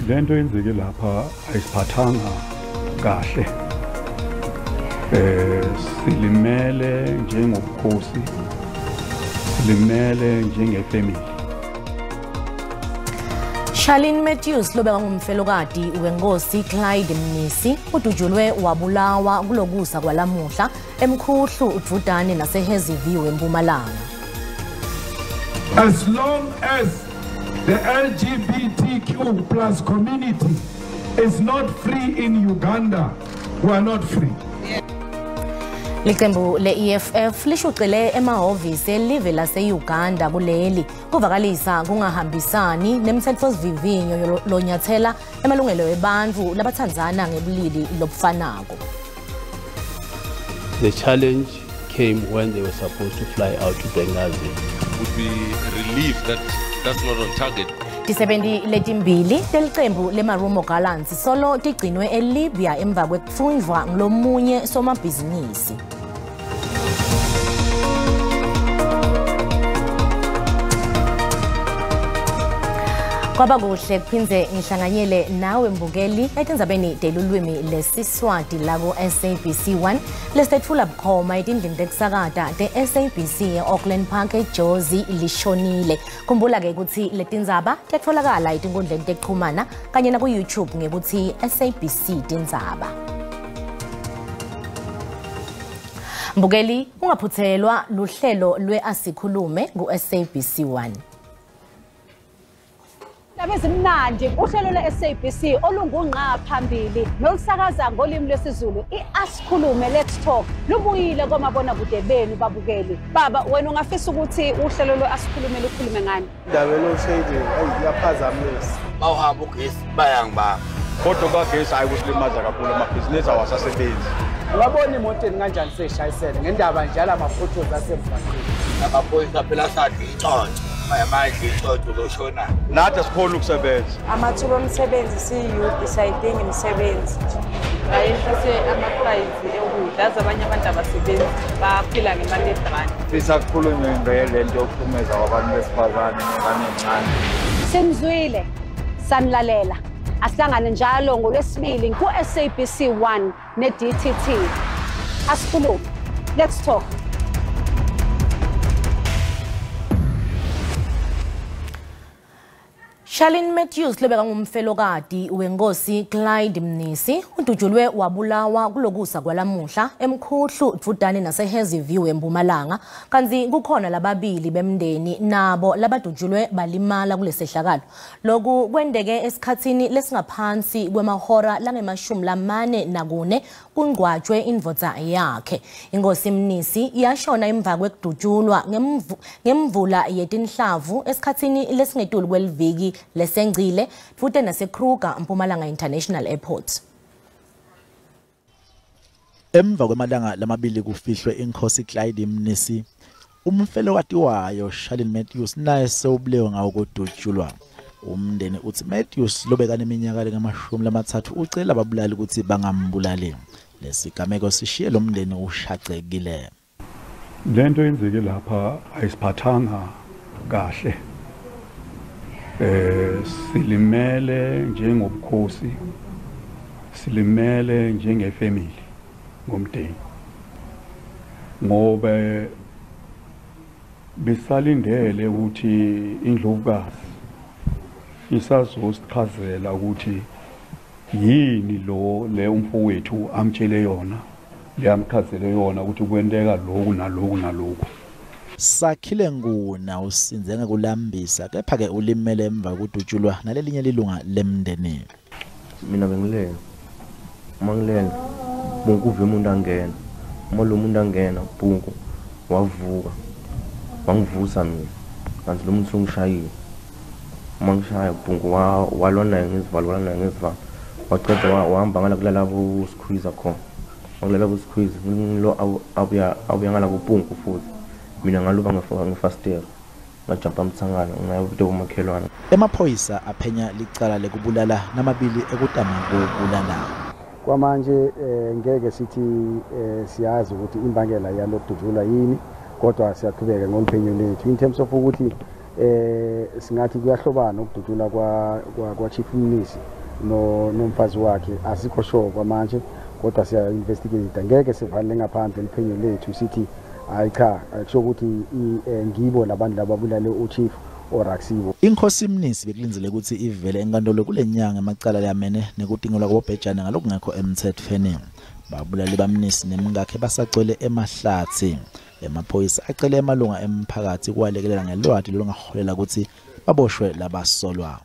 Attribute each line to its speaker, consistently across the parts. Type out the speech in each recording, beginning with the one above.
Speaker 1: Lento yenzeke lapha ayisiphathanga kahle. Silimele njengobukhosi, silimele njengefamily.
Speaker 2: Charlene Matthews lobeka ngumfelokati wenkosi Clyde Mnisi udujulwe wabulawa kulokusa kwalamuhla eMkhuhlu udvudane naseHazyview eMpumalanga.
Speaker 3: As long as the LGBTQ plus community is not free in Uganda, we are not free.
Speaker 2: Licembu le-EFF lishucele emahhovisi elive lase-Uganda kuleli kuvakalisa kungahambisani nemtsetfosivivinyo lonyathela emalungelo ebantfu labatsandzana ngebulili lobufanako.
Speaker 4: The challenge came when they were supposed to fly out to Benghazi.
Speaker 5: Would be relieved that that's not on target.
Speaker 2: Tisebenti letimbili telicembu leMarumo Gallants solo tigcinwe eLibya emva kwekutfunjwa ngulomunye somabhizinisi. Kwaba kuhle kuphindze ngihlanganyele nawe mbukeli etindzabeni telulwimi lesiswati lako SABC 1 lesitetfula bukhoma etindlini tekusakata te-SABC e-Auckland Park eJozi lishonile. Khumbula-ke kutsi letindzaba tiyatfolakala etinkundleni tekuchumana kanye naku-YouTube ngekutsi SABC Tindzaba. Mbukeli, ungaphuthelwa luhlelo lwe-Asikhulume ku-SABC 1.
Speaker 6: Indaba ezimnandi uhlelo lwe-SABC olungungqa phambili nolusakaza ngolimi lwesiZulu i-Asikhulume Let's Talk lubuyile komabonakude benu babukeli. Baba, wena ungafisa ukuthi uhlelo lwe-Asikhulume lukhulume ngani?
Speaker 7: Indaba ye-load shedding iyaphazamisa.
Speaker 8: Bawuhamba ugesi bayangibamba.
Speaker 9: Kodwa kagesi hayi kusilimaza kakhulu, amabhizinisi awasasebenzi.
Speaker 10: Ungabona emotweni kanjani seyishayisene ngendaba nje yalama-potholes asemgwaqeni.
Speaker 8: Amaphoyisa phela asadla intshontsho. Manje intshontsho uzoshona.
Speaker 9: Nathi asikhoni ukusebenza.
Speaker 11: Amathuba omsebenzi siyi-youth siyayidinga imisebenzi.
Speaker 12: Bayehlise ama-price ekudla, aze abanye abantu abasebenzi baphila ngemali yegrant.
Speaker 13: Fisa kukhulunywe ngale nto yokuhlukumeza kwabantu besifazane nengane encane.
Speaker 6: Simzwile, sanilalela. Asihlangane njalo ngolwesibili ku-SABC 1 ne-DTT. Asikhulume. Let's talk.
Speaker 2: Charlene Matthews lobeka ngumfelokati wenkosi Clyde Mnisi udujulwe wabulawa kulokusa kwalamuhla eMkhuhlu dvudane naseHazyview eMpumalanga, kantsi kukhona lababili bemndeni nabo labadujulwe balimala kulesehlakalo. Loku kwenteke esikhatsini lesingaphansi kwemahora langema-44 kungcwatshwe indvodza yakhe. Inkosi Mnisi yashona emva kwekudutshulwa ngemvula yetinhlavu esikhatsini lesingetulu kweliviki lesengcile futhi naseKruger Mpumalanga International Airport.
Speaker 14: Emva kwemalanga lamabili kufihlwe inkosi Clyde Mnisi, umfelokati wayo Charlene Matthews naye sewubulewe ngawo kudutshulwa. Umndeni uthi Matthews lobekane iminyaka lengama-30 ucela ababulali ukuthi bangambulali. Lesigameko sishiye lo mndeni ushacekile.
Speaker 1: Lento yenzeke lapha ayisiphathanga kahle. Silimele njengobukhosi, silimele njengefamily ngomndeni, ngoba besalindele ukuthi indlovukazi isazosichazela ukuthi yini lo le umfowethu amtshele yona, leyamchazele yona ukuthi kwenteka lokhu naloku naloku.
Speaker 14: Sakhile Nguna usinze ngekulambisa kepha ke ulimele emva kokudutshulwa nalelinye lilunga lemndeni.
Speaker 15: Mina bengilele, uma ngilele bungu uve umuntu angena, uma lo muntu angena bungu wavuka wangivusa mina, kanti lo muntu usungishayile. Uma ngishaya bungu walwa naye ngezivalo, walwa naye ngezivalo, waqeda wahamba ngala kulala bo-squeezer khona, wakulala bo-squeezer lo abuya ngala kubungu futhi. Mina ngaluba ngefasitela ngajampa umthangala ngayobuta kumakhelwane.
Speaker 14: Emaphoyisa aphenya licala lekubulala namabili ekutama kubulala.
Speaker 16: Kwamanje ngeke sithi siyazi ukuthi imbangela yalokudutshulwa yini, kodwa siyaqhubeka ngoluphenyo lethu in terms of ukuthi Singathi kuyahlobana ukudutshula kwa Chief Mnisi no nomfazi wakhe, asikho sure kwamanje, kodwa siya investigate. Ngeke sivalele ngaphandle liphenyo lethu sithi hayi cha, akusho ukuthi ngibo labantu lababulale uChief or akusibo.
Speaker 14: Inkosi Mnisi bekulindzele ukuthi ivele enkantolo kule nyanga emacala yamene nekutingelwa kwabobhejane ngalokungekho emtsetfweni. Babulali baMnisi nemkakhe basagcwele emahlathi. Emaphoyisa acele emalunga emphakathi kwalekelela ngelwati lolungaholela ukuthi baboshwe labasolwa.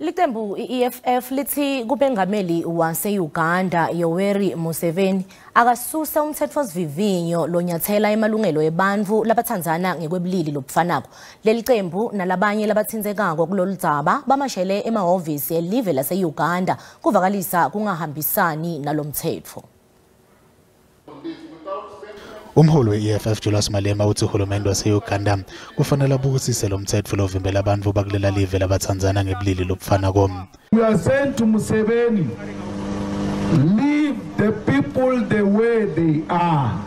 Speaker 2: Licembu i-EFF lithi kubengameli wase-Uganda Yoweri Museveni akasusa umthetfosivivinyo lonyathela emalungelo ebantfu labatsandzana ngekwebulili lobufanako. Leli cembu nalabanye labatsintsekako kulolu dzaba bamashele emahhovisi elive lase-Uganda kuvakalisa kungahambisani nalomthetfo.
Speaker 17: Umholi we-EFF Julius Malema uthi uhulumende wase-Uganda kufanele abukisise lo mthetho lovimbela abantu bakulela live labatsandzana ngebulili lobufanako.
Speaker 3: We are saying to Museveni, leave the people the way they are.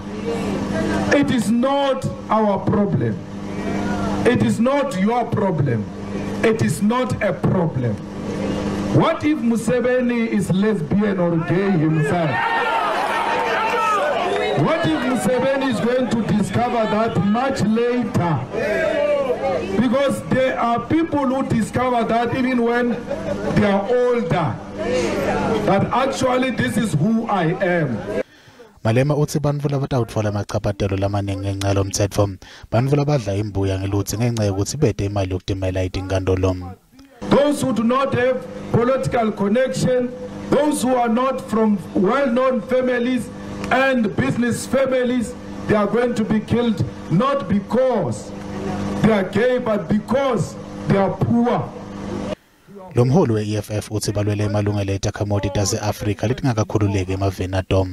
Speaker 3: It is not our problem. It is not your problem. It is not a problem. What if Museveni is lesbian or gay himself? What if Museveni is going to discover that much later? Because there are people who discover that even when they are older, that actually this is who I am.
Speaker 17: Malema uthi bantfu labatawutfola emachaphatelo lamaningi ngenca yalomtsetfo, bantfu labadla imbuya ngelutsi ngenca yekutsi bete imali yokutimela etinkantolo.
Speaker 3: Those who do not have political connection, those who are not from well-known families and business families, they are going to be killed not because they are gay, but because they are poor.
Speaker 17: Lo mholi we-EFF uthi balwele emalungelo etakhamuti tase-Afrika letingakakhululeki emaveni ato.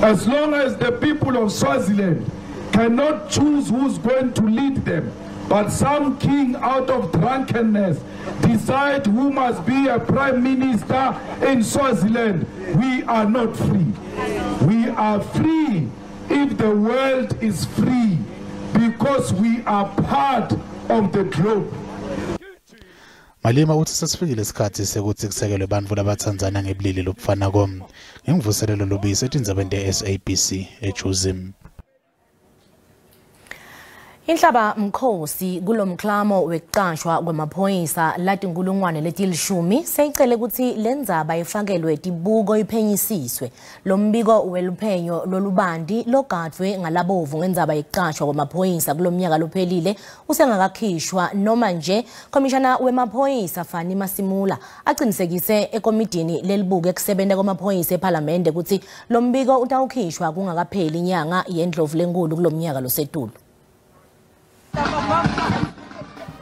Speaker 3: As long as the people of Swaziland cannot choose who's going to lead them, but some king out of drunkenness decide who must be a prime minister in Swaziland, we are not free. We are free if the world is free, because we are part of the globe.
Speaker 17: Malema uthi sesifikile isikhathi sekuthi kusekelwe bantfu labatsandzana ngebulili lobufanako. Nginguvuselelo Lubisi etindzabeni te-SABC eJozi.
Speaker 2: Inhlaba mkhosi kulomklamo wekucashwa kwemaphoyisa latinkulungwane letilishumi seyicele ukuthi lendzaba ifakelwe tibuko iphenyisiswe. Lo mbiko weluphenyo lolubandi logadvwe ngalabovu ngendzaba yekucashwa kwemaphoyisa kulomnyaka lophelile usengakakhishwa noma nje Komishana wemaphoyisa Fani Masimula aqinisekise ekomidini lelibuke kusebenta kwemaphoyisa ePhalamende ukuthi lo mbiko utawukhishwa kungakapheli inyanga yendlovu lenkulu kulomnyaka losetulu.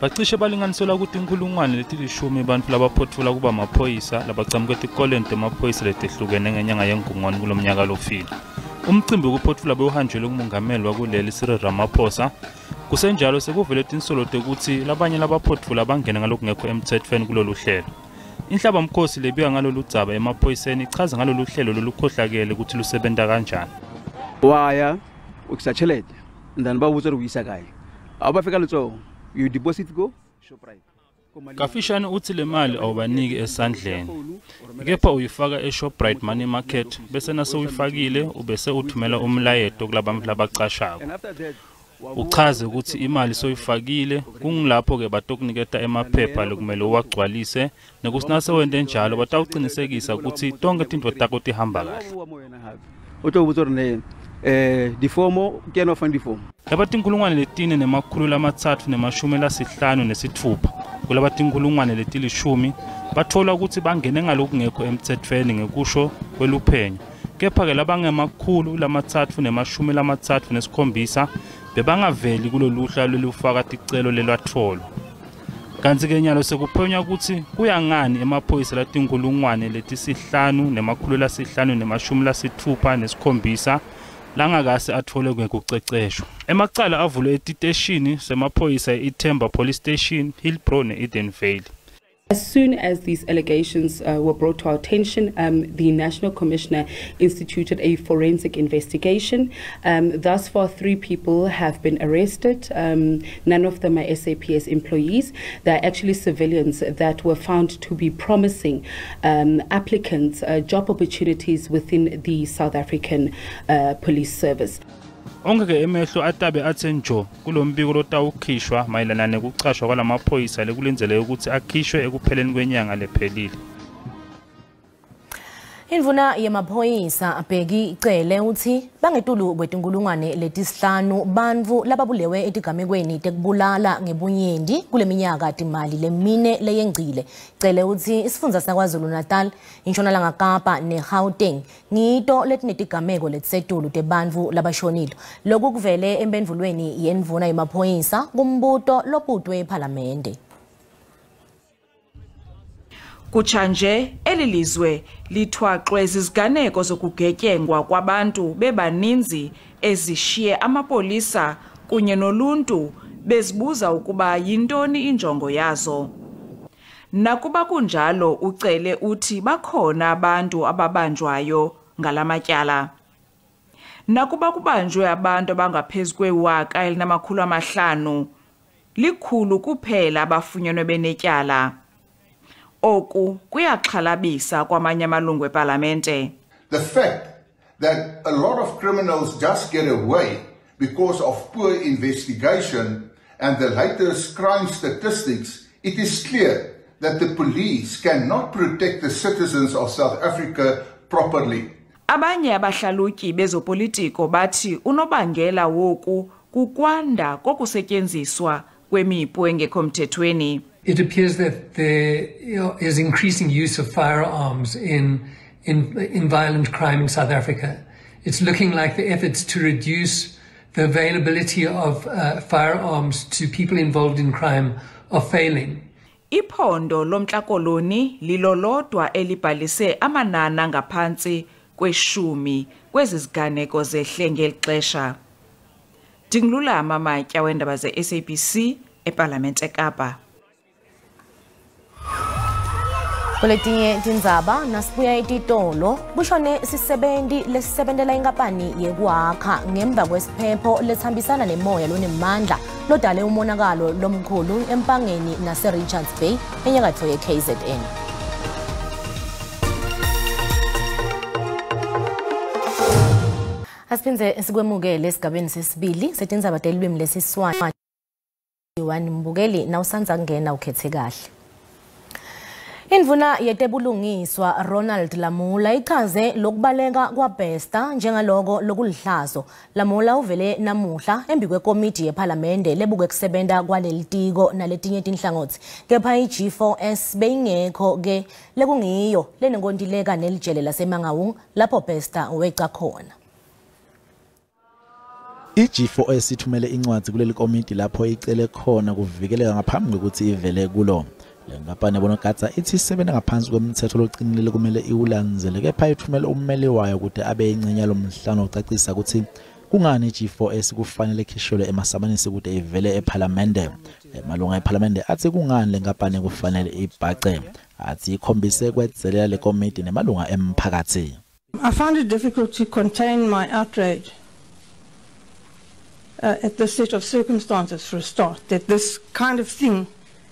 Speaker 18: Bacishe balinganiselwa ukuthi inkulungwane letilishumi bantfu labaphotfula kuba maphoyisa labachamuka etikolweni temaphoyisa letehlukene ngenyanga yengongoni kulomnyaka lofile. Umcimbi wekuphotfula bewuhanjelwe ngumongameli wakuleli Cyril Ramaphosa. Kusenjalo sekuvele tinsolo tekutsi labanye labaphotfula bangena ngalokungekho emtsetfweni kulolu hlelo. Inhlaba mkhosi lebika ngalolu dzaba emaphoyiseni ichaza ngalolu hlelo lolukhohlakele ukuthi lusebenta kanjani.
Speaker 19: Waya o tlisa tšhelete and then ba botsa gore o isa kae. A ba feka letsogo, you deposit go Shoprite.
Speaker 18: Kafishane uthi le mali awubaniki esandleni, kepha uyifaka eShoprite Money Market, bese nasewuyifakile ubese uthumela umlayeto kulabantu labacashako. Uchaze ukuthi imali soyifakile, kungilapho-ke batokuniketa emaphepha lokumele uwagcwalise, nekuthi nasewente njalo batawucinisekisa ukuthi tonke tintfo takho tihamba kahle.
Speaker 19: O tlo botsa gore ne difomo ke ena o fang difomo.
Speaker 18: Labatinkulungwane 4,356 kulabatinkulungwane letilishumi batholwa ukuthi bangene ngalokungekho emtsetfweni ngekusho kweluphenyo. Kepha-ke labangema-337 bebangaveli kulolu hla lolufaka ticelo lelwatfolwa. Kantsi-ke nyalo sekuphenywa ukuthi kuya ngani emaphoyisa latinkulungwane 5,567 langakase atfolwe ngekuceceshwa. Emacala avulwe etiteshini semaphoyisa e-Ithemba Police Station, Hillbrow ne-Edenvale.
Speaker 20: As soon as these allegations were brought to our attention, the National Commissioner instituted a forensic investigation. Thus far, 3 people have been arrested. None of them are SAPS employees. They're actually civilians that were found to be promising applicants job opportunities within the South African Police Service.
Speaker 18: Onke emehlo atabe athe njo kulombiko lotawukhishwa mayelana nekucashwa kwalamaphoyisa lekulindeleke ukuthi akhishwe ekupheleni kwenyanga lephelile.
Speaker 2: Indvuna yemaphoyisa Bheki Cele uthi bangetulu kwetinkulungwane letisihlanu bantfu lababulewe etigamekweni tekubulala ngebunyenti kule minyaka timali lemine leyengcile. Cele uthi isifundza saKwaZulu Natal, Intshonalanga Kapa neGauteng ngito letinetigameko letisetulu tebantfu labashonile. Lokhu kuvele empendvulweni yendvuna yemaphoyisa kumbuto lobutwe ePhalamende.
Speaker 21: Kutshanje elilizwe lithwaxwe ziziganeko zokugetyengwa kwabantu bebaninzi ezishiye amapolisa kunye noluntu bezibuza ukuba yintoni injongo yazo. Nakuba kunjalo uCele uthi bakhona abantu ababanjwayo ngalamatyala. Nakuba kubanjwe abantu abangaphezu kwe-1,500, likhulu kuphela abafunyenwe benetyala. Oku kuyaxhalabisa kwamanye amalungu epalamente.
Speaker 22: The fact that a lot of criminals just get away because of poor investigation and the latest crime statistics, it is clear that the police cannot protect the citizens of South Africa properly.
Speaker 21: Abanye abahlalutyi bezopolitiko bathi unobangela woku kukwanda kokusetyenziswa kwemipu engekho mthethweni.
Speaker 23: It appears that there is increasing use of firearms in violent crime in South Africa. It's looking like the efforts to reduce the availability of firearms to people involved in crime are failing.
Speaker 21: Iphondo lomntla koloni lilolodwa elibhalise amanani ngaphantsi kweshumi kwezi ziganeko zehle ngeli xesha. Ndingululama Matya weendaba ze-SABC ePalamente eKapa.
Speaker 2: Kuletinye tindzaba nasibuya etitolo kushone sisebenti lesisebentela inkampani yekwakha ngemva kwesiphepho lesihambisana nemoya lonemandla lodale umonakalo lomkhulu eMpangeni nase-Richards Bay enyakatfo ye-KZN. Asiphindze sikwemukele esigabeni sesibili setindzaba telulwimi lesiswati. Mbukeli nawusandza kungena ukhethe kahle. Indvuna yetebulungiswa Ronald Lamola ichaze lokubaleka kwaBester njengaloko lokulihlazo. Lamola uvele namuhla embi kwekomiti yePhalamende lebuke kusebenta kwalelitiko naletinye tinhlangotsi. Kepha i-G4S beyingekho ke lekungiyo lenenkontileka nelijele laseMangaung lapho Bester weca khona.
Speaker 14: I-G4S ithumele incwadi kuleli komiti lapho icele khona kuvikeleka ngaphambi kokuthi ivele kulo. Le nkampani yabonogada ithi isebenza ngaphansi kwemthetho loqinile kumele iwulandzele, kepha ithumele ummeli wayo ukuthi abe ingxenye yalomhlangano ucacisa ukuthi kungani i-G4S kufanele ikhishelwe emasamanisi ukuthi ivele ePhalamende. Malunga ePhalamende athi kungani le nkampani kufanele ibhace, athi ikhombise kwedzelela le komiti nemalunga emphakathi.
Speaker 24: I find it difficult to contain my outrage at this set of circumstances, for a start, that this kind of thing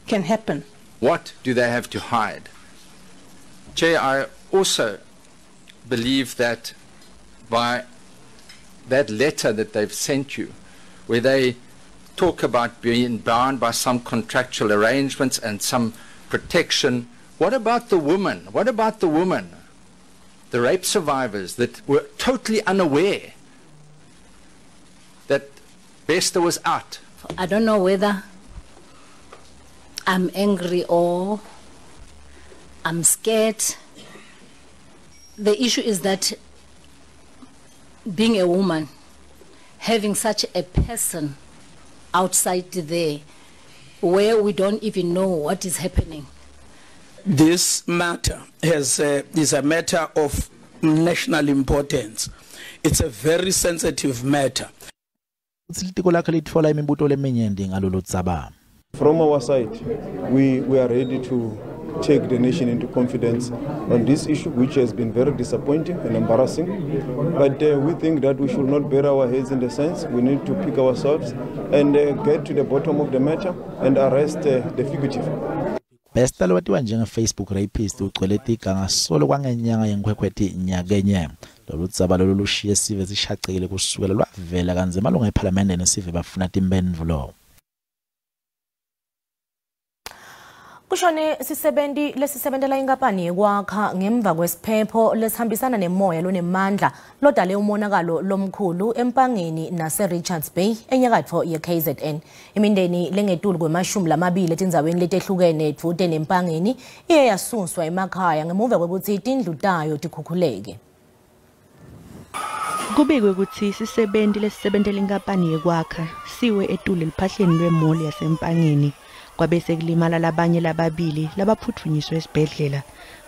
Speaker 24: can happen.
Speaker 25: What do they have to hide? Chair, I also believe that by that letter that they've sent you, where they talk about being bound by some contractual arrangements and some protection, what about the women? What about the women, the rape survivors that were totally unaware that Bester was out?
Speaker 26: I don't know whether I'm angry or I'm scared. The issue is that being a woman, having such a person outside there where we don't even know what is happening.
Speaker 27: This matter is a matter of national importance. It's a very sensitive matter.
Speaker 14: Litfola imibuto leminyenti ngalolu dzaba.
Speaker 28: From our side, we are ready to
Speaker 4: take the nation into confidence on this issue, which has been very disappointing and embarrassing. But we think that we should not bury our heads in the sands. We need to pick ourselves and get to the bottom of the matter and arrest the fugitive.
Speaker 14: Bester lowatiwa njenge-Facebook rapist ugcwele tiganga solo kwangenyanga yenkhwekhweti nyakenye. Lolu dzaba lolu lushiye sive sishacekile kusukela lwavela kanzima malunga ephalamende nesive bafuna timphendvulo.
Speaker 2: Kushone sisebenti lesisebentela inkampani yekwakha ngemva kwesiphepho lesihambisana nemoya lonemandla lodale umonakalo lomkhulu eMpangeni nase-Richards Bay enyakatfo ye-KZN. Imindeni lengetulu kwema-20 etindzaweni letehlukene edvute neMpangeni iye yasuswa emakhaya ngemuva kwekutsi tindlu tayo tikhukhuleke.
Speaker 5: Kubikwe ukuthi sisebenti lesisebentela inkampani yekwakha siwe etulu eliphahleni lwemall yaseMpangeni. Kwabese kulimala labanye lababili labaphuthunyiswe esibhedlela.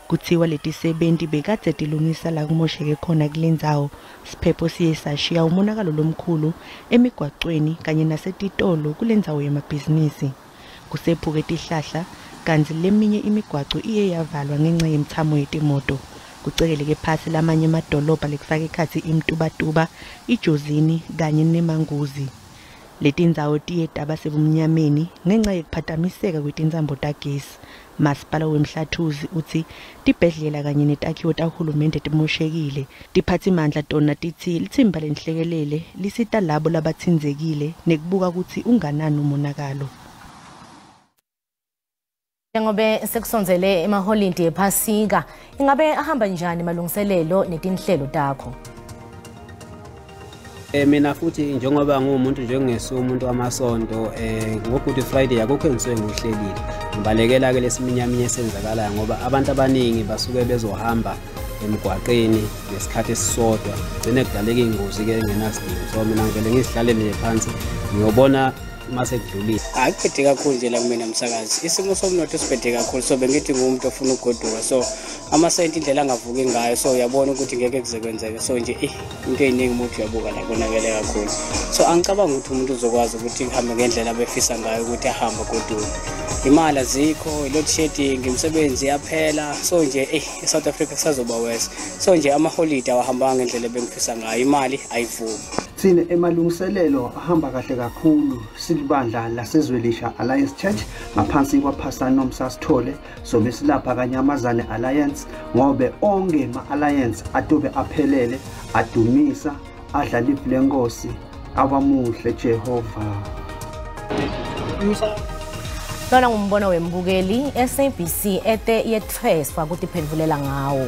Speaker 5: Kuthiwa letisebenti bekadze tilungisa la kumosheke khona kulendzawo. Siphepho siye sashiya umonakalo lomkhulu emigwacweni kanye nasetitolo kulendzawo yemabhizinisi. Kusephuke tihlahla kantsi leminye imigwaco iye yavalwa ngenxa yemthamo yetimoto. Kucekeleke phasi lamanye emadolobha lekufaka ekhatsi iMtubatuba, iJozini kanye neManguzi. Letindzawo tiye taba sebumnyameni ngenxa yekuphatamiseka kwetintsambo tagesi. Masipala wemhlathuzi utsi tibhedlela kanye netakhiwo tahulumende timoshekile. Tiphatsimandla tona titsi litsimba lenhlekelele lisita labo labatsindzekile nekubuka kutsi unganani umonakalo.
Speaker 2: Njengobe sekusondzele emaholidi ePhasika, ingabe ahamba njani malungiselelo netinhlelo takho?
Speaker 7: Mina futhi njengoba ngumuntu njengesu umuntu wamasonto, ngo-Good Friday akukho engisuke ngikuhlelile. Ngibalekela ke lesiminyaminya esenzakalayo ngoba abantu abaningi basuke bezohamba emgwaqeni ngesikhathi esisodwa, gcine kudaleka iy'ngozi ke engenasidingo. So mina ngivele ngizihlalele nje phansi ngiyobona mase kudlulile.
Speaker 8: Akubhede kakhulu nje la kumina msakazi. Isimo somnotho sibhede kakhulu, so bengithi ngumuntu ofuna ukugoduka, so amasenti indlela angavuki ngayo, so uyabona ukuthi ngeke kuze kwenzeke. So nje into eyiningi umuntu uyabuka la konakele kakhulu. So angicabanga ukuthi umuntu uzokwazi ukuthi kuhambe ngendlela abefisa ngayo ukuthi ahambe agoduke. Imali azikho, i-load shedding, imisebenzi iyaphela. So nje e-South Africa kusazoba worse. So nje amaholide awahambanga ngendlela ebengifisa ngayo, imali ayivumi.
Speaker 9: Thina emalungiselelo ahamba kahle kakhulu silibandla laseZwelisha Alliance Church ngaphansi kwaPastor Nomsa Sithole, sobe silapha kaNyamazane Alliance ngobe onke ma-alliance atobe aphelele adumisa adla live lenkosi abamuhle Jehova.
Speaker 2: Lona ngumbono wembukeli SABC ete yetfeswa kutiphendvulela ngawo.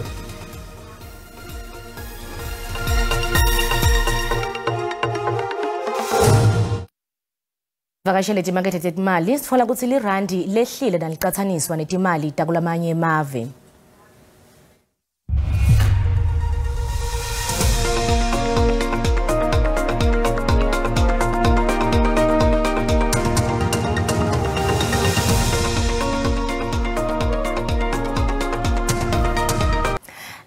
Speaker 2: Vakashele timakethe tetimali sitfola kutsi lirandi lehlile nalicatsaniswa netimali takulamanye emave.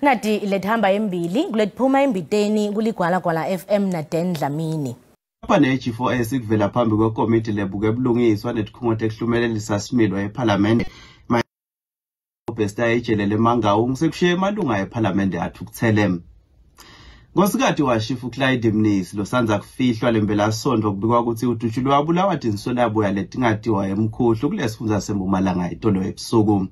Speaker 2: Nati lethamba embili kuletiphuma embiteni kuligwalagwala FM na Dan Dlamini.
Speaker 10: Lapha ne-G4S kuvela phambi kwekomiti lebuke ebulungiswa netikhungo tekuhlumelelisa similo ephalamende. Bester ejele leMangaung sekushiye emalunga ephalamende athukuthele. Ngosikhathi washifu Clyde Mnisi losanza kufihlwa lempelasonto kubikwa ukuthi udutshulwe wabulawa tinsola yabuya letingatiwa emkhuhlu kulesifundza seMpumalanga itolo ebusuku.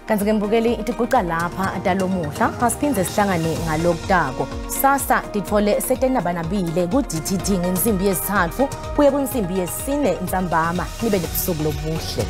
Speaker 2: Kanti ke mbukeli itiguca lapha talomuhla asiphindze sihlangane ngalokutako. Sasa titfole setenabanabile ku DTT ngensimbi yesithathu kuye kunsimbi yesine ntsambama nibe nebusuku lobuhle.